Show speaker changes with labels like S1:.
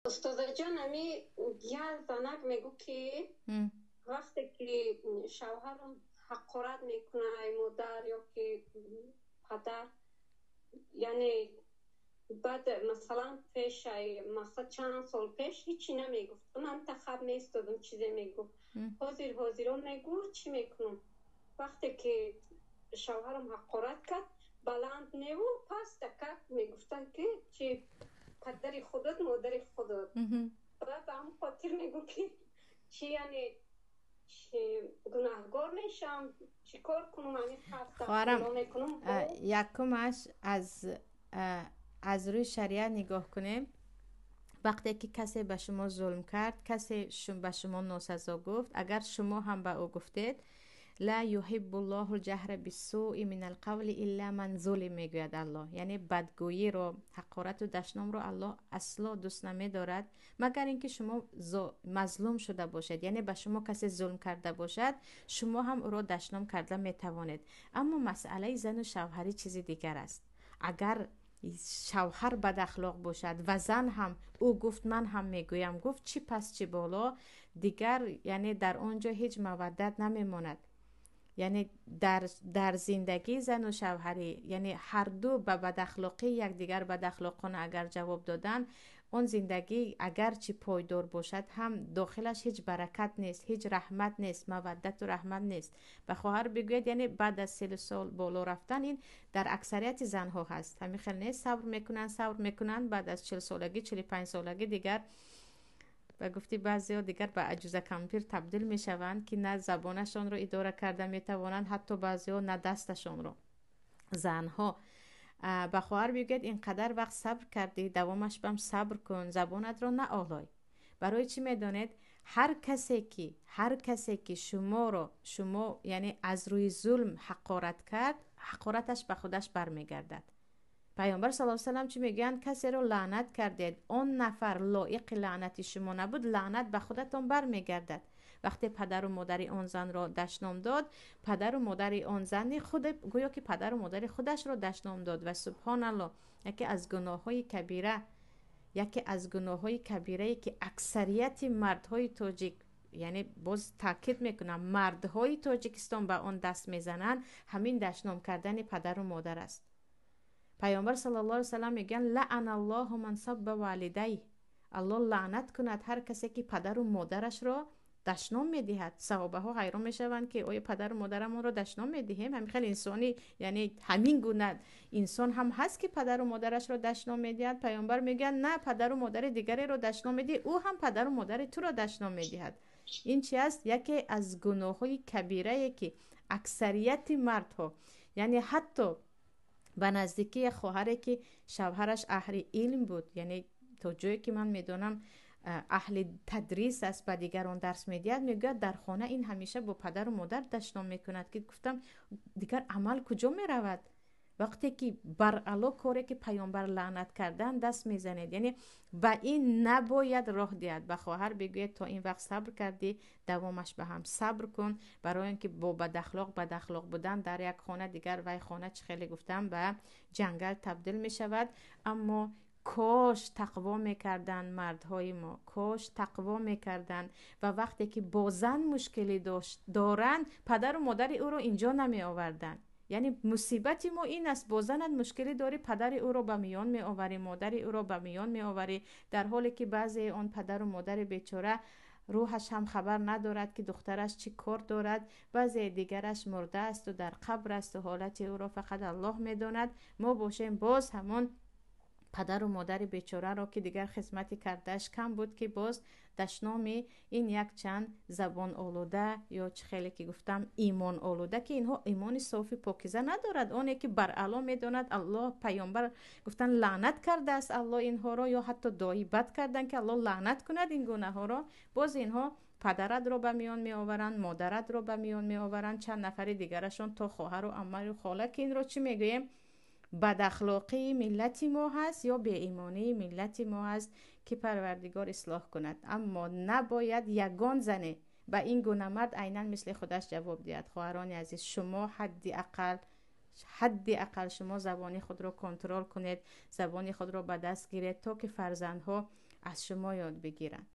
S1: Устозаҷон, ами як занак мегӯ, ки вақте ки шавҳарам ҳақорат мекунад, ай модар ё ки падар, яъне баъд, масалан, пешай, мақсад, чанд сол пеш ҳичи намегуфт, ман тахаб меистодам, чизе мегуфт. Ҳозир ҳозирон мегӯ, чӣ мекунам? Вақте ки шавҳарам ҳақорат кард, баланд неву паст как мегуфтанд, ки чи падари худат, модари худат. Баъд ба ҳамн хотир мегӯ, ки чи, яъне гунаҳгор мешавам? Чӣ кор кунам?
S2: Хоҳарам, якумаш, аз рӯи шариат нигоҳ кунем, вақте ки касе ба шумо зулм кард, касе ба шумо носазо гуфт, агар шумо ҳам ба ӯ гуфтед, لا يحب الله الجهر بالسوء من القول إلا من ظلم, мегӯяд Аллоҳ. Яъне бадгӯиро, ҳақорату дашномро Аллоҳ асло дӯст намедорад, магар ин ки шумо мазлум шуда бошед, яъне ба шумо касе зулм карда бошад, шумо ҳам ӯро дашном карда метавонед. Аммо масъалаи зану шавҳарӣ чизи дигар аст. Агар шавҳар бадахлоқ бошад ва зан ҳам ӯ гуфт, ман ҳам мегӯям гуфт, чӣ паст, чӣ боло, дигар яъне дар он ҷо ҳеҷ маваддат намемонад. Яъне дар зиндагии зану шавҳарӣ, яъне ҳарду ба бадахлоқии якдигар бадахлоқона агар ҷавоб доданд, он зиндагӣ агарчи пойдор бошад ҳам, дохилаш ҳеҷ баракат нест, ҳеҷ раҳмат нест, маваддату раҳмат нест. Ба хоҳар бигӯяд, яъне баъд аз 40 сол боло рафтан, ин дар аксарияти занҳо ҳаст, ҳамин хел нест? Сабр мекунанд, сабр мекунанд, баъд аз 40 солагӣ, 45 солагӣ дигар, ба гуфти баъзеҳо, дигар ба аҷуза кампир табдил мешаванд, ки на забонашонро идора карда метавонанд, ҳатто баъзеҳо на дасташонро. Занҳо, ба хоҳар бигӯяд: ин қадар вақт сабр кардӣ, давомаш бам сабр кун, забонатро наолой. Барои чӣ медонед? Ҳар касе ки шуморо, шумо яъне аз рӯи зулм ҳақорат кард, ҳақораташ ба худаш бармегардад. Пайғамбар саллаллоҳу салам чӣ мегӯянд? Касеро лаънат кардед, он нафар лоиқи лаънати шумо набуд, лаънат ба худатон бармегардад. Вақте падару модари он занро дашном дод, падару модари он зани худ гӯё ки падару модари худашро дашном дод. Ва субҳоналло, яке аз гуноҳҳои кабирае, ки аксарияти мардҳои тоҷик, яъне боз таъкид мекунам, мардҳои Тоҷикистон ба он даст мезананд, ҳамин дашном кардани падару модар аст. Пайғамбар саллаллоҳу алайҳи васаллам мегӯянд: لعن الله من سب والديه. Аллоҳ лаънат кунад ҳар касе ки падару модарашро дашном медиҳад. Саҳобаҳо ҳайрон мешаванд, ки оё падару модарамонро дашном медиҳем? Ҳамин хел инсони, яъне ҳамин гуна инсон ҳам ҳаст, ки падару модарашро дашном медиҳад? Пайғамбар мегӯянд: на, падару модари дигареро дашном медиҳӣ, ӯ ҳам падару модари туро дашном медиҳад. Ин чи аст? Яке аз гуноҳҳои кабирае, ки аксарияти мардҳо, яъне ҳатто ба наздикии як хоҳаре, ки шавҳараш аҳли илм буд, яъне то ҷое ки ман медонам, аҳли тадрис аст, ба дигарон дарс медиҳад, мегӯяд, дар хона ин ҳамеша бо падару модар дашном мекунад. Ки гуфтам, дигар амал куҷо меравад, вақте ки баръало коре ки паёмбар лаънат кардан даст мезанед? Яъне ба ин набояд роҳ диҳад. Ба хоҳар бигӯяд: то ин вақт сабр кардӣ, давомаш ба ҳам сабр кун, барои он ки бо бадахлоқ будан дар як хона, дигар вай хона, чӣ хеле гуфтам, ба ҷангал табдил мешавад. Аммо кош тақво мекарданд мардҳои мо, кош тақво мекарданд ва вақте ки бо зан мушкилӣ доранд, падару модари ӯро инҷо намеоварданд. Яъне мусибати мо ин аст: бо занат мушкилӣ дорӣ, падари ӯро ба миён меоварӣ, модари ӯро ба миён меоварӣ, дар ҳоле ки баъзеи он падару модари бечора рӯҳаш ҳам хабар надорад, ки духтараш чӣ кор дорад. Баъзеи дигараш мурда асту дар қабр асту ҳолати ӯро фақат Аллоҳ медонад. Мо бошем, боз ҳамон падару модари бечораро, ки дигар хизмати кардааш кам буд, ки боз дашноми ин якчанд забон олуда ё чӣ хеле ки гуфтам, имон олуда, ки инҳо имони софи покиза надорад. Оне ки баръало медонад, Аллоҳ, пайғамбар гуфтан, лаънат кардааст Аллоҳ инҳоро, ё ҳатто дуои бад кардан, ки Аллоҳ лаънат кунад ин гунаҳоро, боз инҳо падаратро ба миён меоваранд, модаратро ба миён меоваранд, чанд нафари дигарашон, то хоҳару аммару хола. Ки инро чӣ мегӯем? Бадахлоқии миллати мо ҳаст ё беимонии миллати мо ҳаст, ки Парвардигор ислоҳ кунад. Аммо набояд ягон зане ба ин гуна мард айнан мисли худаш ҷавоб диҳад. Хоҳарони азиз, шумо ҳадди ақал шумо забони худро контрол кунед, забони худро ба даст гиред, то ки фарзандҳо Аз шумо ёд бигиранд.